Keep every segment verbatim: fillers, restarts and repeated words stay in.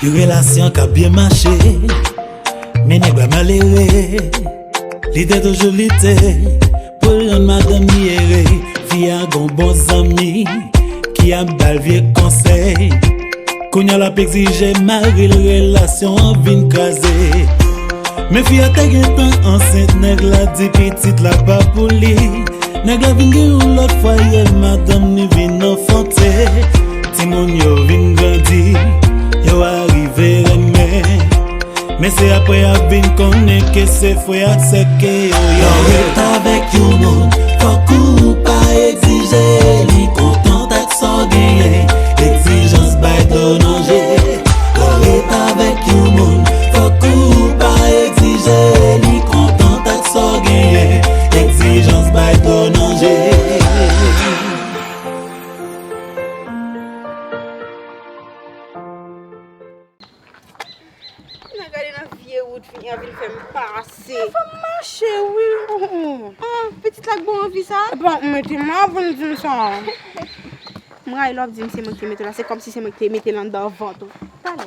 Yon relasyon k ap byen mache, men nèg la malere. Li te toujou lite pou l rann madanm li ere. Fi a gon bon zanmi ki ap ba l vye konsèy. Kounye a l ap egzije mari l, relasyon an vin kraze. Men fi a te gentan ansent, nèg la di pitit la pa pou li. Nèg la vin gen yon lòt fwaye, madanm ni vin anfante. Timoun yo vin grandi, yo arive renmen. Men se apre y ap vin konnen ke se frè ak sè ke yo ye. Lè w ret avèk yon moun, fòk ou pa egzije li kontan ak sa w genyen. Egzijans bay dlo nan je. Lè w ret avèk yon moun, fòk ou pa egzije li kontan ak sa w genyen. Egzijans bay dlo nan je. Nan gade nan vye wout, fi an vin fè m pase. Fò m mache, wi. Ah, pitit la k ba w anvi sa? Epa, ou mete m la pou n di m sa. M rayi lè w ap di m se mwen ki te mete w la, se kòmsi se mwen ki te mete l anndan vant ou. Talè.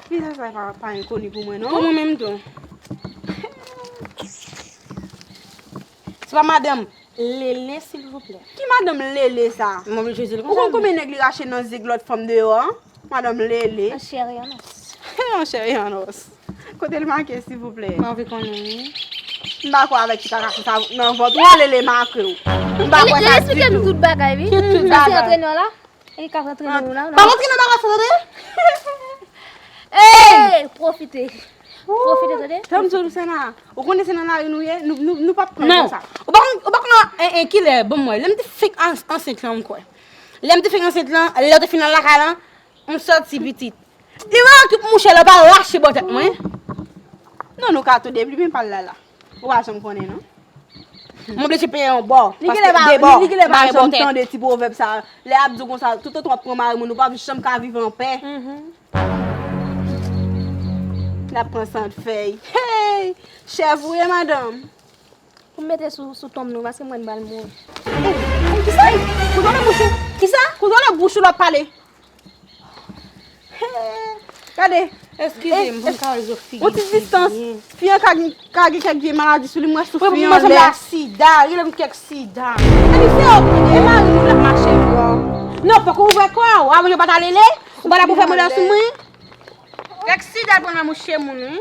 Vizaj sa pa, pa enkoni pou mwen, non. Pou mwen menm tou. Se pa madanm Lele, silvouplè. Ki madanm Lele sa? M oblije di l konsa. Ou konn konbyen nèg li rache nan zig lòt fanm deyò an? Madanm Lele. An chè e an os. An chè e an os. Kote l make, silvouplè? Mwen anvi konnen, wi. M pa kwè avèk ti kaka sa nan vant ou, Lele make w. M pa kwè sa ditou. Lele, Lele eksplike nou tout bagay, wi. Ki tout bagay? Sa se antrenè la? E k ap antrene nou la, non? Pa rantre nan bagay sa, tande? Ey! Pwofite. Pwofite, tande? Tann m di w, Sena, ou konnen se nan lari nou ye, nou, nou, nou p ap pran konsa. Ou pa konn, ou pa konn, en, en, kilè, bon, mwen, lè m te fenk an-, ansent lan, m kwè. Lè m te fenk ansent lan, lè w te fin al lakay lan, m sòti pitit. Li wè ki mouche la pa rache bò tèt mwen. Non, nou ka tou deplimen pa l la la. Ou pa janm konnen, non. M oblije peye yon bò. Li genlè pa, li, li genlè pa janm tande ti pwovèb sa. Lè y ap di w konsa, toutotan w ap pran mari moun, ou p ap janm ka viv anpè. L ap pran sant fèy. Hey! Chèf ou ye, madanm. Pou m mete sou, sou tonm nou, paske mwen m pral mouri. Hey, hey, kisa? Kontwole bouch ou. Kisa? Kontwole bouch ou lè w ap pale. Gade. Eskize m, pou m ka rezo figi. Yon ti distans. Fi an ka gen, ka gen kèk vye maladi sou li, m wè sou fi an lè. Sida, rele m kèk sida. Epi se yo ki gen mari moun ap mache yo. Non, poko ouvè kò a, ou avan yo pa ta lele, ou pa ta pou fè modèl sou mwen. Kèk sida pran nan mouche moun, wi.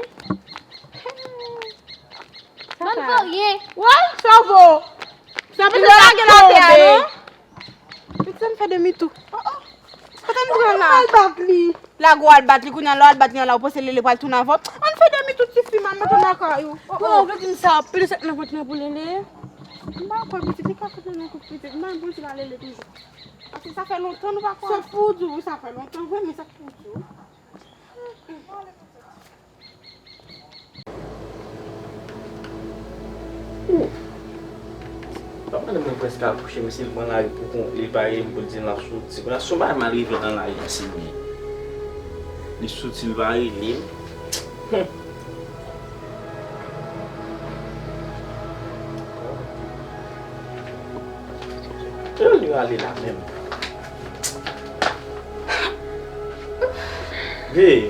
Bann voryen. Wè, sa vo. Sa pa lage l atè a, non. Pitit, m fè demi tou. Oh, oh. Kote m pran la? Al bat li. Lage w al bat li, kounye a lè w al bat li an la, ou panse Lele pral tounen avè w? Ann fè demi tou, tifi, m al mete w nan kay ou. Oh, oh. Ou vle di m sa, pile sèk nan vant nan pou Lele? M pa kwè, pitit, li ka fout nou yon kout pitit. M pa pou l di la Lele toujou. Paske sa fè lontan nou pa kwè. Sa pou di w, wi, sa fè lontan vre, men sa pou di w. Papa nan mwen prèske al kouche, mesye, li pran lari pou kont li, li pa rele m pou l di l ap soti. Kounye a, si yon bagay mal rive nan lari a, se mwen. Li soti, li pa rele m. Hum. E li ale la menm. Hey.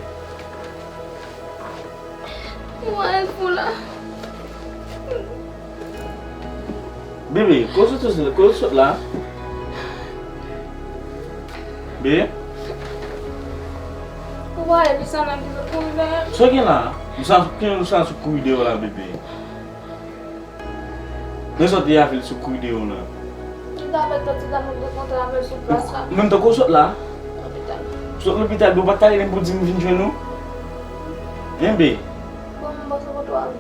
Mwen fou la. Bebe, kote w sot, kote w sot la? Bebe? Ou pa wè Luciana ki sot kouri dèyè m? Sa w gen la? Luciana, ki Luciana sot kouri dèyè w la, bebe? Mwen sot de avil sou kouri deyò w la. Li t avèk lòt ti dam mwen te kontre avè l sou plas la. Menm tan ke w sot la? Lopital. Sot lopital, ou pa t ka rele m pou di m vin jwenn ou? Enben. Bon, m panse kote w al.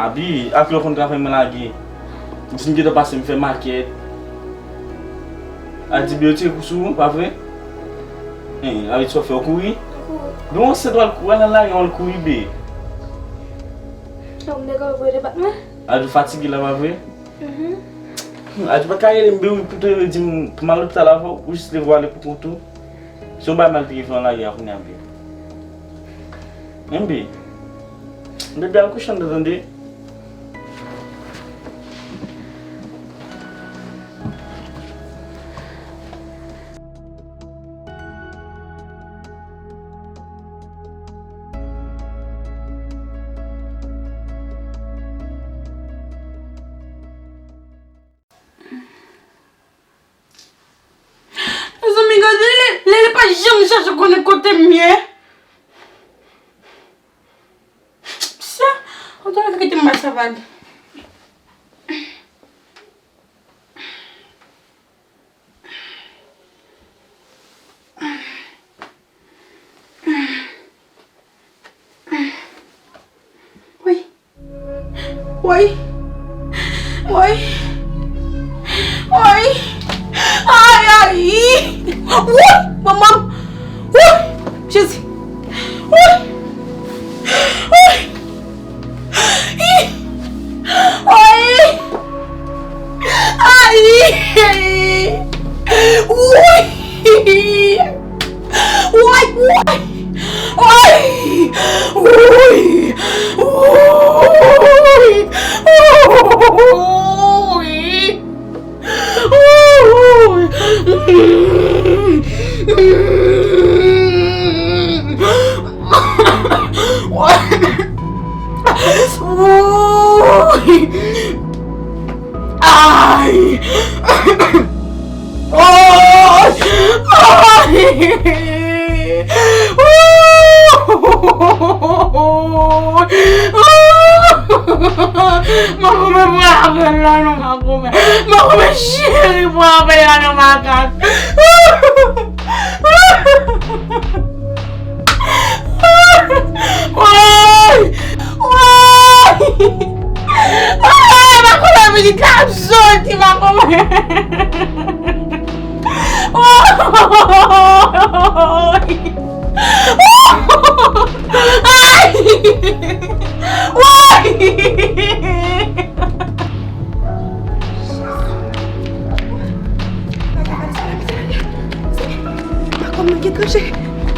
Abi, ak lè w konn travay mwen lage. Di m gentan pase m fè makèt. A di byen w tire kou sou ou, pa vre? Hein, avè sa w fè w kouri? M kouri. Bon, se dwa l kouri, al nan lari an w al kouri be. Donk, m te kanpe pou yo te bat mwen? A di w fatige la, pa vre? Mhm. Hmm, a di w pa t ka rele m, be wi, pito yo di m pou m al lopital avè w, ou jis leve w ale pou kont ou. Se yon bagay mal te rive an lari a kounye a, be. Enben, bebe al kouche anndan, tande. Lele, Lele pa janm chèche konnen kote m ye. Sa, ou ta kite m bay sa vag. Woy. Woy. Woy. Woy. Ay, ay. Woy, manman. Woy, Jezi. Woy. Woy. Ih. Woy. Ay. Woy. Woy, woy. Woy. Woy. Woy. Woy. Ay! Ay! Ay! Makomè, pran apèl la non, Makomè. Makomè cheri, pran apèl la non, makak. Woy! Woy! Woy! Makomè vini k ap soti, Makomè. Woy! Ay! Woy! Makomè gen danje.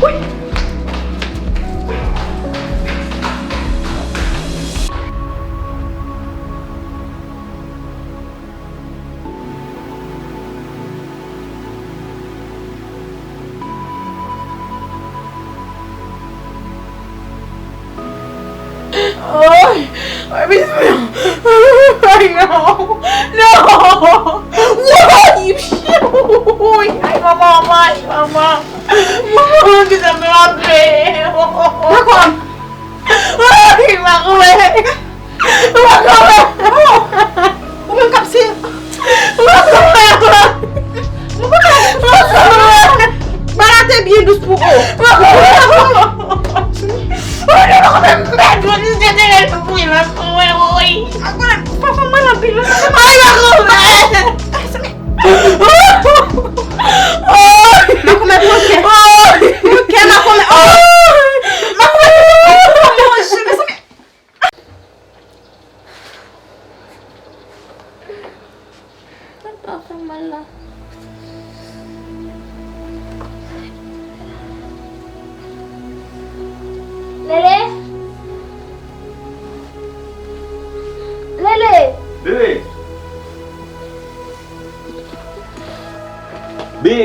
Woy! Ay, ay, non. Ay, non. Non. Woy! Woy! Ay, manman, ay, manman. Manman, ki sa m ap fè? Dakò. Ay, Makomè. Makomè. Ou menm k ap se. Makomè. Makomè. Bagay te byen dous pou ou. Makomè. Makomè, mèt, jodi se te rèl pou mwen, Makomè, woy. Makomè, papa mwen anpil. Ay, Makomè. Ay, sa men. Makomè, pran kè. Pran kè, Makomè. Makomè, pran kè, mezanmi. Tèt pa fè mal la. Lele! Lele! Lele! Bi!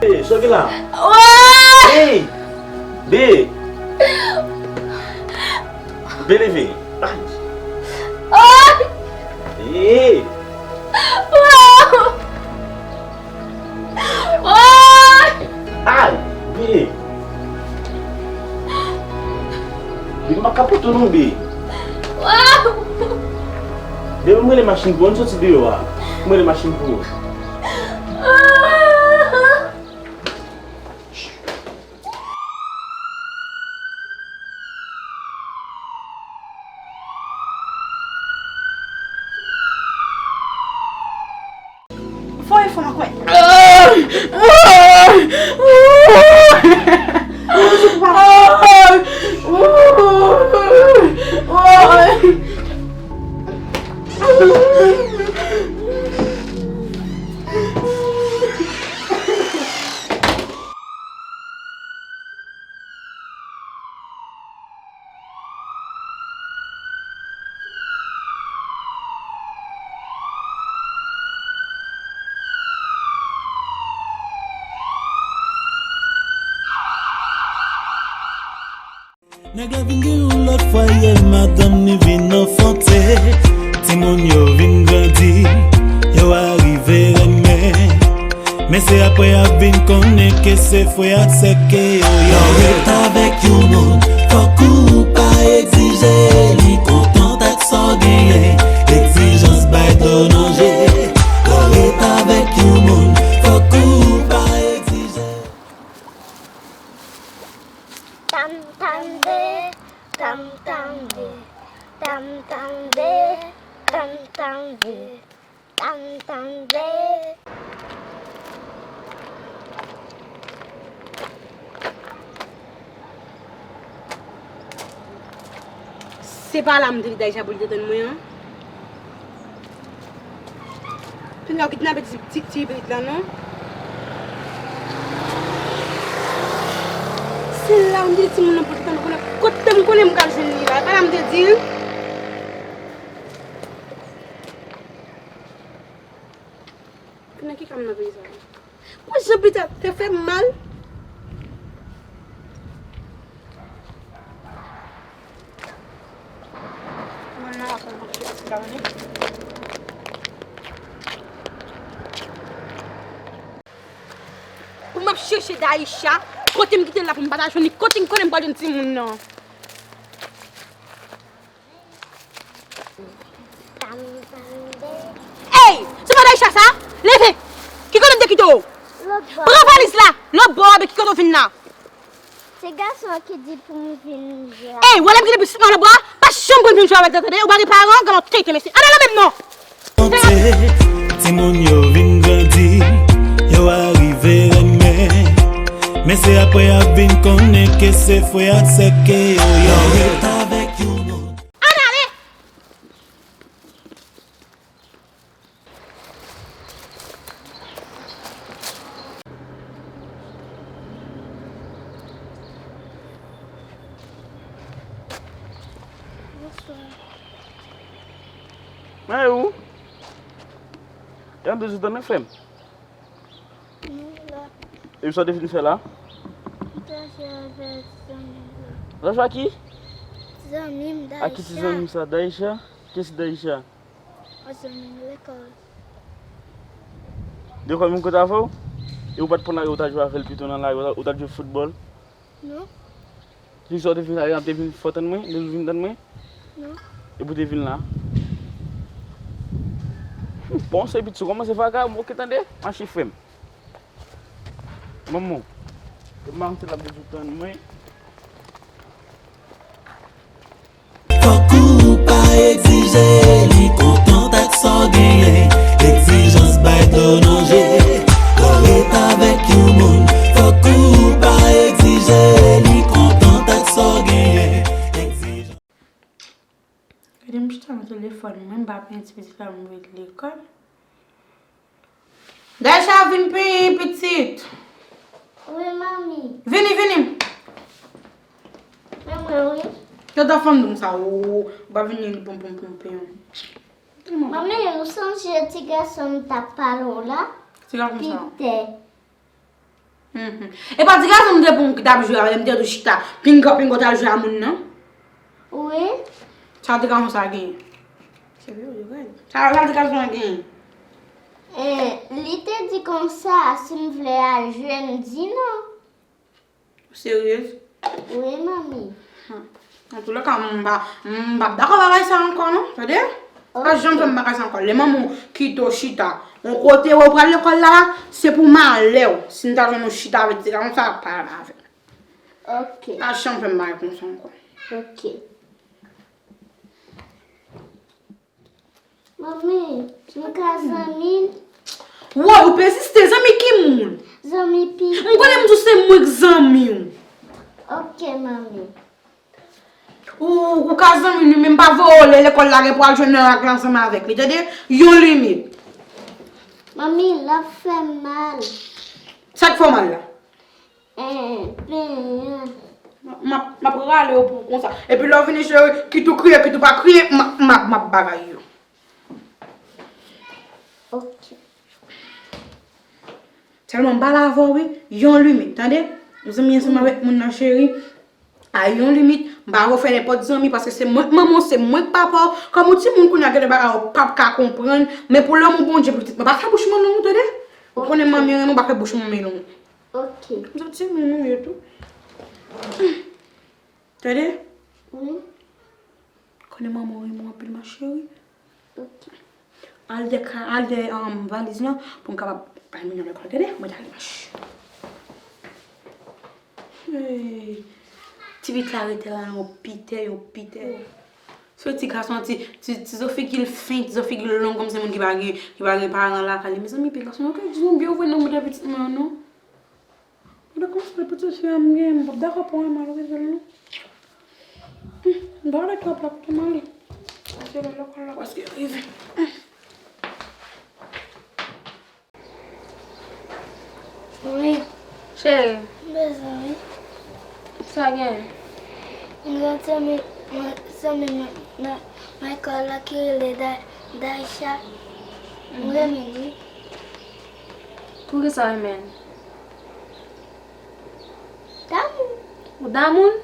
Bi, sa w gen la? Woy! Bi! Bi! Bi, leve. Ay! Woy! Bi! Woy! Woy! Ay! Bi! Bi, m pa ka pote w non, Bi. Bi, m rele machin pou ou, ann soti deyò a. M rele machin pou ou. Fò efò, Makomè. Nèg la vin gen yon lòt fwaye, madanm ni vin anfante. Timoun yo vin grandi, yo arive renmen. Men se Frè a vin konnen ke se frè ak sè ke yo ye. Lè w ret avèk yon moun, fòk ou pa egzije li kontan ak sa w genyen. Egzijans bay dlo nan je. Lè w ret avèk yon moun, fòk ou pa egzije. Tam tam de, tam tam de, tam tam de, tam tam de, tam tam de. Se pa la m te di Daïcha pou l te tann mwen an. Kounye a w kidnape ti, ti, ti pitit la, non? Se la m te di timoun nan pote tann konnen kote m konnen m ka jwenn li la. E pa la m te di l. Nan ki kam nan peyi sa? Mwen jan pita te fè m mal. Mwen nan aprann mwen fè ti la wi. Pou m ap chèche Daïcha, kote m kite l la pou m pa ta jwenn li, kote m konnen m pral jwenn timoun nan. Ey! Se pa Daïcha sa? Leve! Ki kote m te kite w? Pran valiz la! Lòt bò a, men ki kote w vin la? Se gason an ki di pou m vin jwe. Ey, w wè lè m kite pitit mwen lòt bò a? Pa janm pran vin jwe avèk tande, ou pa gen paran, gade yon tenten mesye. Ale nan menm non! Timoun yo vin grandi, yo arive renmen. Men se apre y ap vin konnen ke se frè ak sè ke yo ye. Yo ret avèk yon moun. Ann ale! Bonswa. Mwen e ou? Yon de zoutan nan frè m. Mwen la. Epi sa w te vin fè la? Mwen ta jwe avèk zanmi m la. Zanmi ak ki? Zanmi m Daïcha. Ak ki ti zanmi sa? Daïcha? Kiyès Daïcha? Yon zanmi m lekòl. Lekòl menm kote avè w? E ou pa t pran lari, ou ta jwe avè l pito nan lari, ou ta, ou ta jwe foutbòl? Non. Jou sa w te vin la, te vin fè w tann mwen, te vin tann mwen? Non. Epi w te vin la. Bon, se pitit ou kòmanse fè kaka, m oke tande, mache frè m. Manman, e manman se l ap di tou tann mwen. Fòk ou pa egzije li kontan ak sa w genyen. Egzijans bay dlo nan je. Lè w ret avèk yon moun, fòk ou pa egzije li kontan ak sa w genyen. Egzijans. Gade m chita nan telefòn mwen, m pa pran ti pitit la m voye l lekòl. Daïcha, vin pi pitit. Wi, manmi. Vini, vini. Men mwen, wi. Yo ta fanm doum sa, ou, ou pa vini li pon, pon, pon, pon. Manmi, ou sonje ti gason m t ap pale w la? Ti gason sa. Pitè. Mhm. E pa ti gason m te pran ki t ap jwe avè m, te tou chita. Pinga, pinga, w t al jwe a moun nan? Wi. Sa ti gason sa genyen? Serye, ou di rèd. Sa, sa ti gason sa genyen? Eh, li te di konsa, si m vle al jwe, m di non. Ou seryez? Wi, manmi. Hmm. Antoulèka, m pa, m p ap dakò bagay sa ankò, non. Tande? Pa janm fè m bagay sa ankò. Lè manman w kite w chita yon kote, wè w pral lekòl la, se pou malè w. Si m ta jwenn w chita avèk ti gason sa, pale avè m. Ok. Pa janm fè m bagay konsa ankò. Ok. Manmi, m ka zanmi l? Woy, ou peziste, zanmi ki moun? Zanmi pi. M konnen m di w se mwen k zanmi w. Ok, manmi. Ou, ou ka zanmi li, men m pa voye w lekòl la, gen pou al jwe nan rak la ansanm avèk li, tande? Yon limit. Manmi, l ap fè m mal. Sa k fè w mal la? Eh, penyen. M ap, m ap rale yo pou ou konsa. Epi lè w vini, cheri, kit ou kriye, kit ou pa kriye, m ap, m ap, m ap bagay yo. Ok. Sèlman m pale avè w, wi, yon limit, tande? Ou zanmi ansanm avèk moun nan, cheri, a yon limit, m pa vle w fè nenpòt zanmi, paske se mwen k manman w, se mwen k papa w. Kòm ou timoun kounye a, gen de bagay ou p ap ka konprann, men pou lanmou Bondye, pitit mwen, pa fè bouch mwen long, tande? Ou konnen manmi renmen w, pa fè bouch manmi long. Ok. M santi moun nou ye tou. Tande? Wi. Konnen manman w renmen w anpil, ma chérie. Ok. Al dèyè ka, al dèyè um, valiz lan pou m kapab bay moun yo lekòl, tande? Mwen te ale, mache. Hey. Ti pitit la rete la, yon pitè, yon pitè. Se ti gason, ti, ti, ti zo figi l fen, ti zo figi l long, kòmsi moun ki pa gen, ki pa gen paran lakay li. Mezanmi, pitit gason yo, kèk jou byen vre nan mouda pitit mwen, non? Mwen ta kòmanse pitit fi a m gen, m p ap dakò pou mwen malrive l, non? Hmm, m pa wè twòp la, kote m ale? Paske lè lekòl la prèske rive. Wi, Cheri, bezwen wi. Sa gen? M gen zanmi, mwen, zanmi mwen nan nan lekòl la ki rele Da- Daisha. M renmen l wi. Poukisa w renmen l? Damou. Ou damou l?